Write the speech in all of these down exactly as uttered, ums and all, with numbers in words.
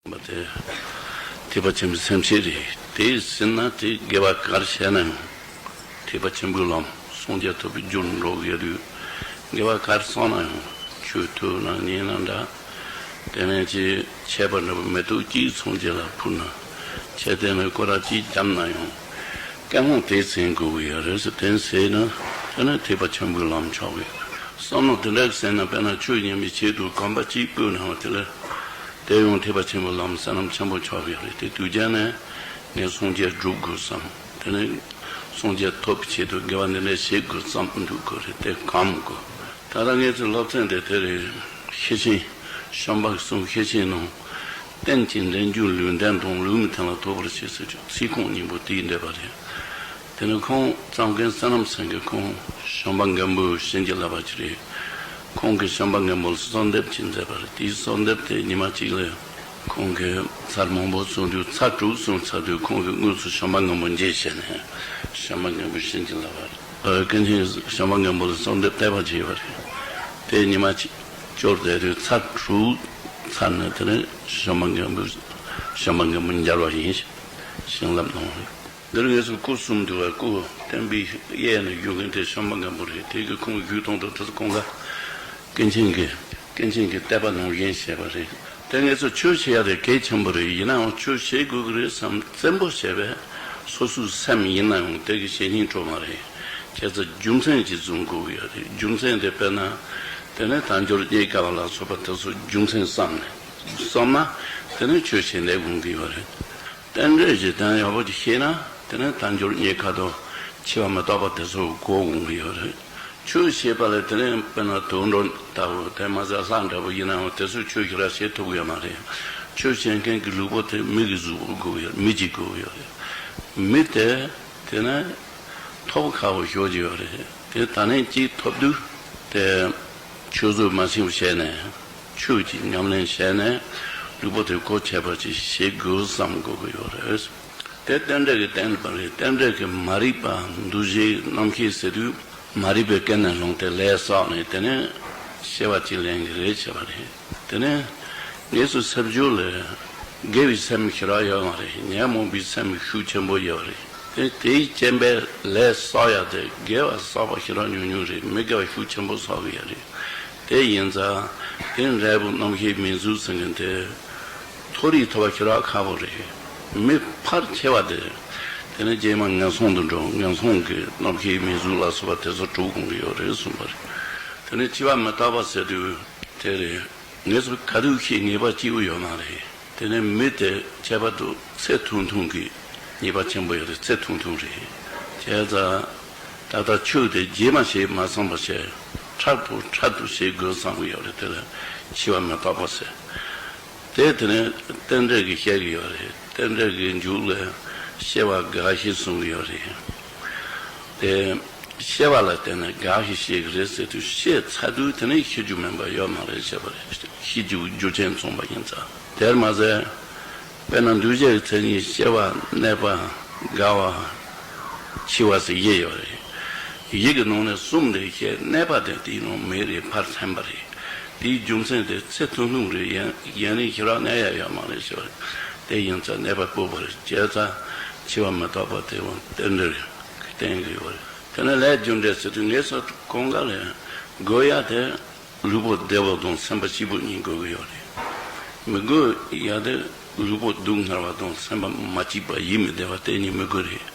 པ་དེ་ཐེག་པ་ཆེན་པོའི་སེམས་བསྐྱེད་རེད། དེ་ཟིན་ན་དེ་དགེ་བ་ག་རེ་བྱས་ན་ཡང་། ཐེག་པ་ཆེན་པོའི་ལམ་སངས་རྒྱས་ཐོབ་པའི་རྒྱུར་འགྲོ་གི་ཡོད་དུས། དགེ་བ་ག་རེ་བསགས་ན་ཡང་། ཆོས་ཐོས་ན་ཉན་ན་འདྲ། དེ་ནས་ཅི་ཆད་པ་འདྲ་བོ་མེ་ཏོག་གཅིག་སངས་རྒྱས་ལ་ཕུལ་ན། ཆད་དེ་ནས་སྐོར་ར་གཅིག་བརྒྱབ་ན་ཡང་། བསྐལ་བ་དེ་ཟིན་དགོས་ཀྱི་ཡོད་རེད་ཟེར། དེ་ཟིན་ན་དེ་ནས་ཐེག་པ་ཆེན་པོའི་ལམ་ཆགས་ཀྱི་ཡོད་རེད། བསམ་བློ་དེ་འདྲ་ཟིན་ན། དཔེར་ན་ཆོས་ཉན་པའི་ཆེད་དུ་གོམ་པ་གཅིག་སྤོས་ན་ཡང་། དེ་ལ་དེ་ཡང་ཐེག་པ་ཆེན་པོའི་ལམ་བསོད་ནམས་ཆེན་པོ་ཆགས་ཀྱི་ཡོད་རེད། དེ་དུས་རྒྱུན་ནས་ངས་སངས་རྒྱས་སྒྲུབ་དགོས་བསམ། དེ་ནས་སངས་རྒྱས་ཐོབ་པའི་ཆེད་དུ་དགེ་བ་འདི་འདྲ་བྱེད་དགོས་བསམ་འདུག་དགོས་རེད། དེ་གོམས་དགོས། ད་ལྟ་ངེད་ཚོའི་སློབ་ཚན་དེ་དེ་རེད། ཤེར་ཕྱིན། བྱམས་པ་གསུམ་ཤེར་ཕྱིན་ནང་། རྟེན་ཅིང་འབྲེལ་འབྱུང་ལུས་ལྡན་དང་། ལུས་མི་མཐུན་ལ་ཐོགས་པར་བྱེད་ཟེར་གྱི་ཚིག་རྐང་གཉིས་པོ་དེའི་འགྲེལ་པ་རེད། དེ་ནི་ཁོང་གཙང་མཁན་བསོད་ནམས་ཟེར་མཁན་ཁོང་བྱམས་པ་མགོན་པོ་བྱིན་གྱིས་བརླབས་པ་ཅིག་རེད། ཁོང་གིས་བྱམས་པ་མགོན་པོ་ལ་གསོལ་འདེབས་ཅིག་མཛད་པ་རེད། དེའི་གསོལ་འདེབས་དེ་ཉི་མ་གཅིག་ལ་ཁོང་གིས་ཚར་མང་པོ་བཙོང་དུས། ཚར་དྲུག་བཙོང་ཚར་དུས་ཁོང་གིས་དངོས་སུ་བྱམས་པ་མགོན་པོ་མཇལ་བྱས་ནས། བྱམས་པ་མགོན་པོ་བྱིན་གྱིས་བརླབས་པ་རེད། ཨ། ཀུན་མཁྱེན་བྱམས་པ་མགོན་པོ་ལ་གསོལ་འདེབས་བཏབ་པ་བྱས་པ་རེད། དེ་ཉི་མ་གཅིག་སྐྱོར་བསྡད་དུས་ཚར་དྲུག་ཚར་ནས། དེ་ནས་བྱམས་པ་མགོན་པོ་བྱམས་པ་མགོན་པོ་མཇལ་བ་ཡིན་ཞེས་བྱིན་རླབས་གནང་བ་རེད། འདིར་ངེད་ཚོ་སྐུ་གསུམ་འདུལ་བ་སྐུ་བསྟན་པའི་གཡས་ནས་བཞུགས་མཁན་དེ་བྱམས་པ་མགོན་པོ་རེད། དེ་གིས་ཁོང་བཞུགས་སྟངས་དང་དེ་ཚོ་ཁོང་ག་ཀུན་མཁྱེན་གྱིས་ཀུན་མཁྱེན་གྱིས་བསྟན་པ་ནང་བཞིན་བྱས་པ་རེད། དེ་ངེད་ཚོ་ཆོས་བྱེད་ཡ་དེ་གལ་ཆེན་པོ་རེད། ཡིན་ནའང་ཆོས་བྱེད་དགོས་ཀྱི་རེད་བསམ་བཙན་པོ་བྱས་པས་སོ་སོའི་སེམས་ཡིན་ན་ཡང་དེ་གི་བྱེད་སྙིང་བྲོ་མ་རེད། བྱས་ཙང་རྒྱུ་མཚན་ཅིག་བཟུང་དགོས་ཀྱི་ཡོད་རེད། རྒྱུ་མཚན་དེ་དཔེར་ན། དེ་ནས་དལ་འབྱོར་རྙེད་དཀའ་བ་ལ་སོགས་པ་དེ་ཚོ་རྒྱུ་མཚན་བསམ་ནས། བསམ་ན་དེ་ནས་ཆོས་བྱེད་འདོད་འོང་གི་ཡོད་རེད། རྟེན་འབྲེལ་གྱི་དོན་ཡག་པོ་ཅིག་ཤེས་ན། དེ་ནས་དལ་འབྱོར་རྙེད་དཀའ་དང་འཆི་བ་མི་རྟག་པ་དེ་ཚོ་གོ་འོང་གི་ཡོད་རེད། ཆོས་བྱེད་པ་ལ་དེ་ནས་དཔེར་ན་དུད་འགྲོ་ལྟ་བུ། དེ་མ་ཟད་ལྷ་འདྲ་བོ་ཡིན་ནའང་དེ་ཚོས་ཆོས་ཞེ་དྲག་བྱེད་ཐུབ་ཀྱི་ཡོད་མ་རེད། ཆོས་བྱེད་མཁན་གྱི་ལུས་པོ་དེ་མི་གི་གཟུགས་པོ་དགོས་ཀྱི་ཡོད། མི་གཅིག་དགོས་ཀྱི་ཡོད་རེད། མི་དེ་དེ་ནས་ཐོབ་ཁག་པོ་ཞེ་ཅིག་ཡོད་རེད། དེ་ད་ནས་གཅིག་ཐོབ་དུས་དེ་ཆོས་བཟོ་མ་ཤེས་པ་བྱས་ནས། ཆོས་ཀྱི་ཉམས་ལེན་བྱས་ནས་ལུས་པོ་དེ་གོ་ཆོད་པ་ཅིག་བྱེད་དགོས་བསམ་དགོས་ཀྱི་ཡོད་རེད། དེ་རྟེན་འབྲེལ་གྱི་རྟེན་པ་རེད། རྟེན་འབྲེལ་གྱི་མ་རིག་པ་འདུ་བྱེད་རྣམ་ཤེས་ཟེར་དུས། མ་རིག་པའི་རྐྱེན་ནས་བྱུང་སྟེ་ལས་བསགས་ནས། དེ་ནས་སྐྱེ་བ་གཅིག་ལེན་གྱི་རེད་བྱས་པ་རེད། དེ་ནས་ངེད་ཚོ་སེམས་རྒྱུད་ལ་དགེ་བའི་སེམས་ཞེ་དྲག་ཡོད་མ་རེད། ཉོན་མོངས་པའི་སེམས་ཤུགས་ཆེན་པོ་ཡོད་རེད། དེ་དེའི་རྐྱེན་པས་ལས་བསགས་ཡ་དེ་དགེ་བ་བསགས་པ་ཞེ་དྲག་ཉུང་ཉུང་རེད། མི་དགེ་བ་ཤུགས་ཆེན་པོ་བསགས་ཀྱི་ཡོད་རེད། དེ་ཡིན་ཙང་དེ་འབྲས་བུ་རྣམ་ཤེས་མིང་གཟུགས་ཟེར་མཁན་དེ་མཐོ་རིས་ཐོབ་པ་ཞེ་དྲག་ཁག་པོ་རེད། མི་ཕལ་ཆེ་བ་དེ་དེ་ནས་རྗེས་མ་ངན་སོང་དུ་འགྲོ། ངན་སོང་གི་རྣམ་ཤེས་མིང་གཟུགས་ལ་སོགས་པ་དེ་ཚོ་གྲུབ་འོང་གི་ཡོད་རེད་གསུངས་པ་རེད། དེ་ནས་འཆི་བ་མི་རྟག་པ་ཟེར་དུས་དེ་རེད། ངེད་ཚོ་ག་དུས་ཤི་ངེས་པ་གཅིག་པུ་ཡོད་མ་རེད། དེ་ནས་མི་དེ་ཁྱད་པར་དུ་ཚེ་ཐུང་ཐུང་གི་ཉེས་པ་ཆེན་པོ་ཡོད་རེད། ཚེ་ཐུང་ཐུང་རེད། བྱས་ཙང་ད་ལྟ་ཆོས་དེ་རྗེས་མ་ཞིག་མ་སོང་བ་བྱས། འཕྲལ་དུ་འཕྲལ་དུ་བྱེད་དགོས་བསམ་གྱི་ཡོད་རེད། དེ་ལ་འཆི་བ་མི་རྟག་པ་ཟེར། དེ་དེ་ནས་རྟེན་འབྲེལ་གྱིས་བཤད་ཀྱི་ཡོད་རེད། རྟེན་འབྲེལ་གྱི་མཇུག་ལ་སྐྱེ་བ་རྒ་ཤི་གསུང་གི་ཡོད་རེད། དེ་སྐྱེ་བ་ལ་བརྟེན་ནས་རྒ་ཤི་ཤེས་ཀྱི་རེད་ཟེར་དུས། སྐྱེས་ཚར་དུས་དེ་ནས་ཤི་རྒྱུ་མེད་པ་ཡོད་མ་རེད་བྱས་པ་རེད། ཤི་རྒྱུ་རྒྱུ་རྐྱེན་མཚུངས་པ་ཡིན་ཙང་། དེར་མ་ཟད། དཔེར་ན་འདུས་བྱས་ཀྱི་མཚན་ཉིད་སྐྱེ་བ། གནས་པ། རྒ་བ། འཆི་བ་ཟེར་བཞི་ཡོད་རེད། བཞི་གི་ནང་ནས་གསུམ་དེ་བཤད། གནས་པ་དེ་དེའི་ནང་མེད་རེད། ཕར་ཕྱིན་པ་རེད། དེའི་རྒྱུ་མཚན་དེ་ཚེ་ཐུང་ཐུང་རེད། ཡུན་ཡུན་རིང་ཞེ་དྲག་གནས་ཡ་ཡོད་མ་རེད་བྱས་པ་རེད། དེ་ཡིན་ཙང་གནས་པ་སྤོབས་པ་རེད། བྱས་ཙང་འཆི་བ་མི་རྟག་པ་དེ་ཡང་རྟེན་འབྲེལ་གྱི་རྟེན་གྱི་ཡོད་རེད། དེ་ནས་ལས་རྒྱུ་འབྲས་ཟེར་དུས་ངེད་ཚོ་གང་ག་ལས་དགོས་ཡ་དེ། ལུས་པོ་བདེ་བོ་དང་སེམས་པ་སྐྱིད་པོ་གཉིས་དགོས་ཀྱི་ཡོད་རེད། མི་དགོས་ཡ་དེ་ལུས་པོ་སྡུག་བསྔལ་བ་དང་སེམས་པ་མ་སྐྱིད་པ་ཡིད་མི་བདེ་བ་དེ་གཉིས་མི་དགོས་རེད།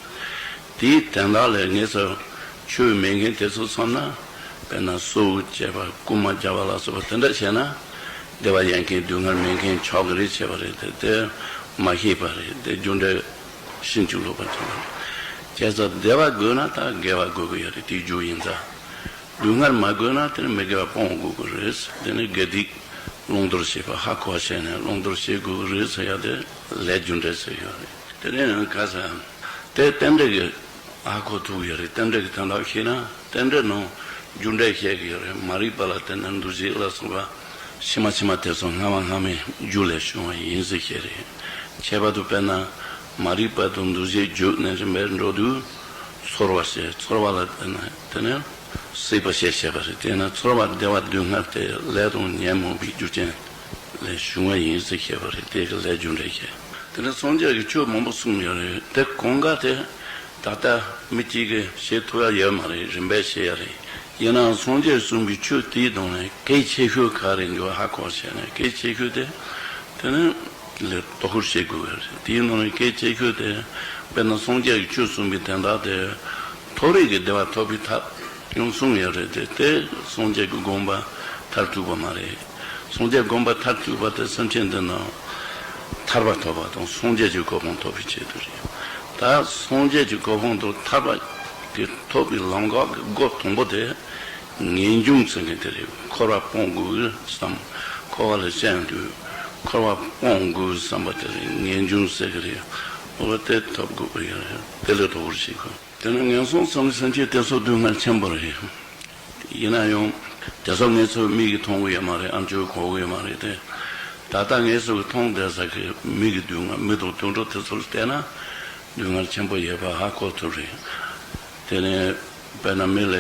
དེའི་དོན་དག་ལ་ངེད་ཚོ་ཆོས་མེད་མཁན་དེ་ཚོ་བསམ་ན། དཔེར་ན་གསོལ་བྱེད་པ། རྐུན་མ་རྒྱག་པ་ལ་སོགས་པ་དེ་འདྲ་བྱས་ན་བདེ་བ་ཡོད་མཁན་སྡུག་བསྔལ་མེད་མཁན་ཆགས་ཀྱི་རེད་བྱས་པ་རེད། དེ་དེ་མ་ཤེས་པ་རེད། དེ་རྒྱུ་འབྲས་ཕྱིན་ཅི་ལོག་པ་ཆགས་པ་རེད། བྱས་ཙང་བདེ་བ་དགོས་ན་ད་དགེ་བ་དགོས་ཀྱི་ཡོད་རེད། དེའི་རྒྱུ་ཡིན་ཙང་། སྡུག་བསྔལ་མ་དགོས་ན་དེ་ནི་མི་དགེ་བ་སྤོང་དགོས་ཀྱི་རེད། དེ་ནི་དགེ་སྡིག་བླང་དོར་བྱེད་པ་ཧ་གོ་བ་བྱས་ནས་བླང་དོར་བྱེད་དགོས་ཀྱི་རེད་ཟེར་ཡ་དེ་ལས་རྒྱུ་འབྲས་ཟེར་ཡོད་རེད། དེ་ནས་ཡང་ག་ས་དེ་རྟེན་འབྲེལ་གྱི་ཧ་གོ་ཐུབ་ཡོད་རེད། རྟེན་འབྲེལ་གྱི་དོན་དག་ཤེས་ན་རྟེན་འབྲེལ་ནང་རྒྱུ་འབྲས་བཤད་ཀྱི་ཡོད་རེད། མ་རིག་པ་ལ་བརྟེན་ནས་འདུ་བྱེད་ལ་སོགས་པ་ཕྱི་མ་ཕྱི་མ་དེ་ཚོ་སྔ་མ་སྔ་མའི་རྒྱུ་ལས་བྱུང་བ་ཡིན་ཟེར་བཤད་རེད། ཁྱད་པར་དུ་དཔེར་ན་མ་རིག་པ་དང་འདུ་བྱེད་རྒྱུད་ནས་རིམ་པས་འགྲོ་དུས་ཚོར་བ་བྱེད། ཚོར་བ་ལ་བརྟེན་ནས་དེ་ནས་སྲེད་པ་བྱེད་བྱེད་པ་རེད། དེས་ན་ཚོར་བ་བདེ་བ་སྡུག་བསྔལ་དེ་ལས་དང་ཉོན་མོངས་པའི་རྒྱུ་རྐྱེན་ ལས་བྱུང་བ་ཡིན་ཟེར་བཤད་པ་རེད། དེ་གི་ལས་རྒྱུ་འབྲས་བཤད། དེ་ནས་སངས་རྒྱས་ཀྱིས་ཆོས་མང་པོ་གསུངས་ཡོད་རེད། དེ་གང་ག་དེ་ད་ལྟ་མི་གཅིག་གིས་བྱེད་ཐུབ་ཡ་ཡོད་མ་རེད། རིམ་པས་བྱེད་ཡ་རེད། ཡིན་ནའང་སངས་རྒྱས་གསུངས་པའི་ཆོས་དེའི་ནང་ནས་གལ་ཆེ་ཤོས་ག་རེ་འདུག་ཧ་གོ་བྱས་ནས། གལ་ཆེ་ཤོས་དེ་དེ་ནི་ལས་དོ་ཁུར་བྱེད་དགོས་པ་རེད། དེའི་ནང་ནས་གལ་ཆེ་ཤོས་དེ་དཔེར་ན་སངས་རྒྱས་ཀྱིས་ཆོས་གསུངས་པའི་དོན་དག་དེ་མཐོ་རིས་ཀྱི་བདེ་བ་ཐོབ་པའི་ཐབས་ཡང་གསུངས་ཡོད་རེད་དེ། དེ་སངས་རྒྱས་ཀྱི་དགོངས་པ་མཐར་ཐུག་པ་མ་རེད། སངས་རྒྱས་དགོངས་པ་མཐར་ཐུག་པ་དེ་སེམས་ཅན་འདི་རྣམས་ཐར་པ་ཐོབ་པ་དང་སངས་རྒྱས་ཀྱི་གོ་འཕང་ཐོབ་པའི་ཆེད་དུ་རེད། ད་སངས་རྒྱས་ཀྱི་གོ་འཕང་དང་ཐར་པ་གི་ཐོབ་པའི་ལམ་ཁ་གི་སྒོ་དང་པོ་དེ་ངེས་འབྱུང་ཟེར་མཁན་དེ་རེད། འཁོར་བ་སྤོང་དགོས་བསམ། འཁོར་བ་ལས་གཞན་དུ་འཁོར་བ་སྤོང་དགོས་བསམ་པ་དེ་རེད། ངེས་འབྱུང་ཟེར་གི་རེད། འོ་དེ་ཐོབ་དགོས་པ་ཡོད་རེད། དེ་ལས་དོ་ཁུར་བྱེད་དགོས། དེ་ནི་ངན་སོང་གསུམ་གྱི་སེམས་ཅན་དེ་ཚོ་སྡུག་བསྔལ་ཆེན་པོ་རེད། ཡིན་ན་ཡང་དེ་ཚོ་ངེད་ཚོ་མིག་གིས་མཐོང་གི་ཡོད་མ་རེད། ཨ་མཆོག་གོ་གི་ཡོད་མ་རེད་དེ། ད་ལྟ་ངེད་ཚོ་གིས་མཐོང་བསྡད་ས་གི་མི་གི་སྡུག་བསྔལ། མི་དང་དུད་འགྲོ་དེ་ཚོ་ལ་བལྟས་ན་སྡུག་བསྔལ་ཆེན་པོ་ཡོད་པ་ཧ་གོ་ཐུབ་རེད། དེ་ནས་དཔེར་ན་མི་ལ་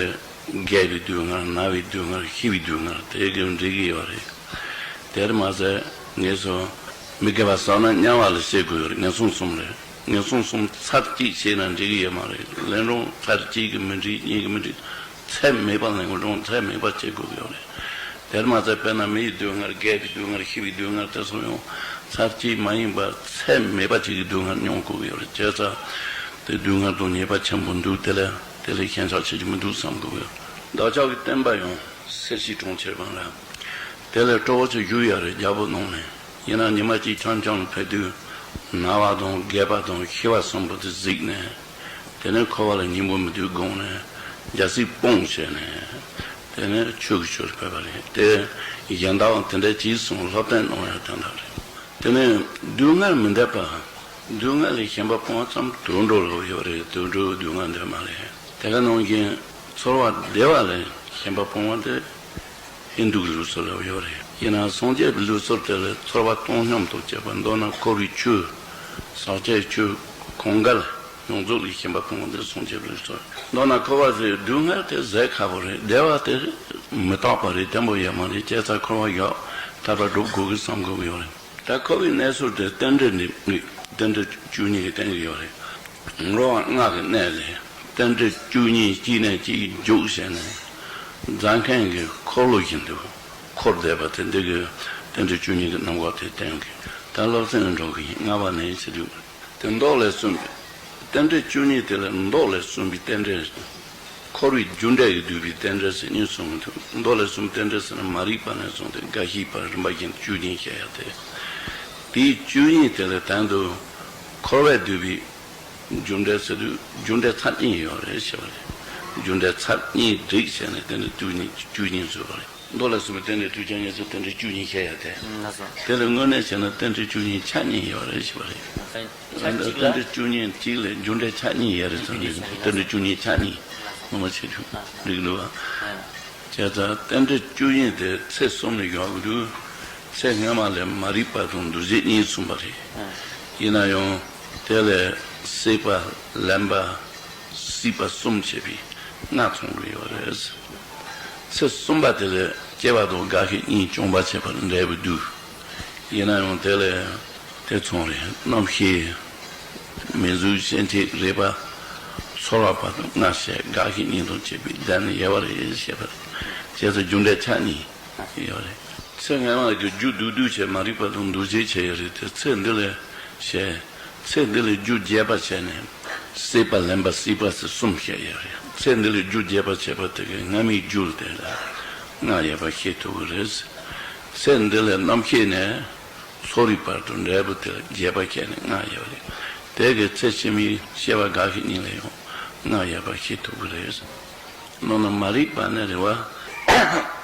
རྒས་པའི་སྡུག་བསྔལ། ན་བའི་སྡུག་བསྔལ། ཤི་བའི་སྡུག་བསྔལ། དེ་གི་འགྲིག་གི་ཡོད་རེད། དེར་མ་ཟད་ངེད་ཚོ་མི་དགེ་བ་བསགས་ན་དམྱལ་བ་ལ་སྐྱེ་དགོས་ཡོད་རེད། ངན་སོང་གསུམ་རེད། ངན་སོང་གསུམ་ཚར་གཅིག་བྱས་ན་འགྲིག་གི་ཡོད་མ་རེད། ལན་གྲངས་ཚར་གཅིག་གིས་མི་འགྲིག། གཉིས་ཀྱིས་མི་འགྲིག། ཚད་མེད་པ་ལན་གྲངས་ཚད་མེད་པ་བྱེད་དགོས་ཀྱི་ཡོད་རེད། དེར་མ་ཟད་དཔེར་ན་མི་ཡི་སྡུག་བསྔལ། རྒས་པའི་སྡུག་བསྔལ། ཤི་བའི་སྡུག་བསྔལ། དེ་ཚོ་ཡང་ཚར་གཅིག་མ་ཡིན་པར་ཚད་མེད་པ་ཅིག་གི་སྡུག་བསྔལ་མྱོང་དགོས་ཀྱི་ཡོད་རེད། བྱས་ཙང་དེ་སྡུག་བསྔལ་དང་ཉེས་པ་ཆེན་པོ་འདུག་དེ་ལས་དེ་ལས་ཞེན་ཆགས་བྱེད་རྒྱུ་མི་འདུག་བསམ་དགོས་ཀྱི་ཡོད་རེད། བདག་ཅག་གི་བསྟན་པ་ཡང་གསེར་ཞུན་གྲོང་ཁྱེར་སྒང་ལ། དེ་ལས་སྤྲོ་བོ་ཆེ་བཞུགས་ཡོད་རེད། རྒྱལ་པོ་ནང་ནས། ཡིན་ན་ཉི་མ་གཅིག་འཆམ་འཆམ་ལ་ཕེབས་དུས་ན་བ་དང་རྒས་པ་དང་ཤི་བ་གསུམ་པོ་དེ་གཟིགས་ནས། དེ་ནས་འཁོར་བ་ལ་སྙིང་པོ་མི་འདོད་དགོངས་ནས་རྒྱལ་སྲིད་སྤོང་བྱས་ནས། དེ་ནས་ཆོས་ཀྱི་ཕྱོགས་སུ་ཕེབས་པ་རེད། དེ་གཞན་དག་དེ་འདྲ་ཅིག་གསུངས་སློབ་སྟོན་གནང་ཡ་དེ་འདྲ་རེད། དེ་ནས་སྡུག་བསྔལ་མི་འདོད་པ། སྡུག་བསྔལ་ལས་ཞེན་པ་སྤོང་བ་ཙམ་དུད་འགྲོ་ལ་ཡོད་རེད། དུད་འགྲོ་སྡུག་བསྔལ་འདོད་མ་རེད། དེ་ག་ནང་བཞིན་ཚོར་བ་བདེ་བ་ལས་ཞེན་པ་སྤོང་བ་དེ་ཧིན་དུ་གི་ལུགས་སྲོལ་ལ་ཡོད་རེད། ཡིན་ནའང་སངས་རྒྱས་པའི་ལུགས་སྲོལ་དེ་ལ་ཚོར་བ་བཏང་སྙོམས་དང་བཅས་པ། མདོར་ན་འཁོར་བའི་ཆོས། ཟག་བཅས་ཆོས་གང་ག་ལ་ཡོངས་རྫོགས་ལས་ཞེན་པ་སྤོང་བ་དེ་སངས་རྒྱས་པའི་ལུགས་སྲོལ། མདོར་ན་འཁོར་བ་ཟེར་སྡུག་བསྔལ་དེ་བཟོད་ཁག་པོ་རེད། བདེ་བ་དེ་མི་རྟག་པ་རེད། བརྟན་པོ་ཡོད་མ་རེད། བྱས་ཙང་འཁོར་བ་བཞག་ཐར་པ་སྒྲུབ་དགོས་ཀྱི་བསམ་དགོས་ཀྱི་ཡོད་རེད། ད་འཁོར་བའི་གནས་ཚུལ་དེ་རྟེན་འབྲེལ་འདི་རྟེན་འབྲེལ་བཅུ་གཉིས་ཀྱིས་བསྟན་གྱི་ཡོད་རེད། འགྲོ་བ་ལྔ་གི་གནས་ལས་རྟེན་འབྲེལ་བཅུ་གཉིས་གཅིག་ནས་གཅིག་རྒྱུགས་བྱས་ནས་རྫ་མཁན་གྱི་འཁོར་ལོ་བཞིན་དུ་འཁོར་བསྡད་པ་དེ་འདི་གི་རྟེན་འབྲེལ་བཅུ་གཉིས་ཀྱི་རྣམ་འགོག་དེ་བསྟན་གྱི། ད་སློབ་ཚན་འགྲོ་གི་ཡིན། ལྔ་པ་ནས་ཟེར་དུས། དེ་མདོ་ལས་གསུངས་པའི་རྟེན་འབྲེལ་བཅུ་གཉིས་དེ་ལས་མདོ་ལས་གསུངས་པའི་རྟེན་འབྲེལ། འཁོར་བའི་རྒྱུ་འབྲས་ཀྱིས་བསྡུས་པའི་རྟེན་འབྲེལ་ཟེར་གཉིས་གསུངས་འདུག་མདོ་ལས་གསུངས་པའི་རྟེན་འབྲེལ་ཟེར་ན་མ་རིག་པ་ནས་བཟུང་སྟེ་རྒ་ཤི་བར་རིམ་པ་བཞིན་བཅུ་གཉིས་བཤད་ཡ་དེ། དེའི་བཅུ་གཉིས་དེ་ལས་དོན་དུ་འཁོར་བས་བསྡུས་པའི་རྒྱུ་འབྲས་ཟེར་དུས་རྒྱུ་འབྲས་ཚར་གཉིས་ཡོད་རེད་ཟེར་བ་རེད། རྒྱུ་འབྲས་ཚར་གཉིས་བསྒྲིགས་བྱས་ནས་རྟེན་འབྲེལ་བཅུ་གཉིས་བཅུ་གཉིས་བཟོས་པ་རེད། མདོ་ལས་གསུངས་པའི་རྟེན་འབྲེལ་བཅུ་གཉིས་ཀྱི་རྟེན་འབྲེལ་བཅུ་གཉིས་བཤད་ཡ་དེ། ལགས་སོ། དེ་ལ་དངོས་གནས་བྱས་ན་རྟེན་འབྲེལ་བཅུ་གཉིས་ཆ་གཉིས་ཡོད་རེད་ཟེར་བ་རེད། ཆ་གཅིག་ལ། རྟེན་འབྲེལ་བཅུ་གཉིས་གཅིག་ལ་རྒྱུ་འབྲས་ཆ་གཉིས་ཡོད་རེད་ཟེར་ནས། རྟེན་འབྲེལ་བཅུ་གཉིས་ཆ་གཉིས་ངོ་མ་བྱེད་ཆོག་འགྲིག་འདུག་བ། བྱས་ཙང་རྟེན་འབྲེལ་བཅུ་གཉིས་དེ་ཚེ་གསུམ་ལ་ཡོད་དགོས་འདུག་ཚེ་སྔ་མ་ལས་མ་རིག་པ་དང་འདུ་བྱེད་གཉིས་གསུངས་པ་རེད། ཡིན་ན་ཡང་དེ་ལས་སྲེད་པ་ལེན་པ་སྲིད་པ་གསུམ་བྱས་པའི་ལྔ་མཚུངས་ཀྱི་ཡོད་རེད། ཚེ་གསུམ་པ་དེ་ལས་སྐྱེ་བ་དང་རྒ་ཤི་གཉིས་སྦྱོང་བར་བྱེད་པར་འབྲས་བུ་བསྡུས། ཡིན་ན་ཡང་དེ་ལས་དེ་མཚུངས་རེད། རྣམ་ཤེས་མིང་གཟུགས་སྐྱེ་མཆེད་རེག་པ་ཚོར་བ་བར་དུ་ལྔ་བཤད། རྒ་ཤི་གཉིས་དང་བཅས་པའི་ལྡན་ཡོད་པ་རེད་ཞེས་པ་རེད། བྱས་ཙང་རྒྱུ་འབྲས་ཆ་གཉིས་ཡོད་རེད། ཚེ་སྔ་མ་གི་རྒྱུ་སྡུག་སྡུག་བྱས། མ་རིག་པ་དང་འདུ་བྱེད་བྱས་ཡོད་རེད་དེ། ཚེ་འདི་ལ་བྱས། ཚེ་འདི་ལ་རྒྱུ་རྒྱས་པ་བྱས་ནས་སྲེད་པ་ལེན་པ་སྲིད་པ་ཟེར་གསུམ་བཤད་ཡོད་རེད། ཚེ་འདི་ལ་རྒྱུ་རྒྱས་པ་བྱས་པ་དེ་གིས་སྔ་མའི་རྒྱུ་དེ་ལ་ལྔ་ཡོད་པ་ཤེས་ཐུབ་ཀྱི་རེད། ཚེ་འདི་ལ་རྣམ་ཤེས་ནས་ཚོར་བའི་བར་དུ་འབྲས་བུ་དེ་ལ་རྒྱས་པ་བཤད་ནས་ལྔ་ཡོད་རེད། དེ་གིས་ཚེ་ཕྱི་མའི་སྐྱེ་བ་རྒ་ཤི་གཉིས་ལ་ཡང་ལྔ་ཡོད་པ་ཤེས་ཐུབ་ཀྱི་རེད། ནང་ན་མ་རིག་པ་ནས་རེག་པ་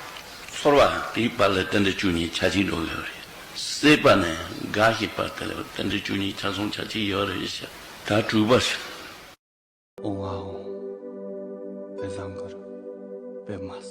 ཚོར་བ་དེའི་བར་ལ་རྟེན་འབྲེལ་བཅུ་གཉིས་ཆ་གཅིག་འགྲོ་གི་ཡོད་རེད། སྲེད་པ་ནས་རྒ་ཤི་བར་དེ་ལ་རྟེན་འབྲེལ་བཅུ་གཉིས་ཆ་ཚང་ཆ་གཅིག་ཡོད་རེད་ཤག་ད་དྲུག་པ། ཨོ་ཝའོ། པེ་ཟང་གར། པེ་མ་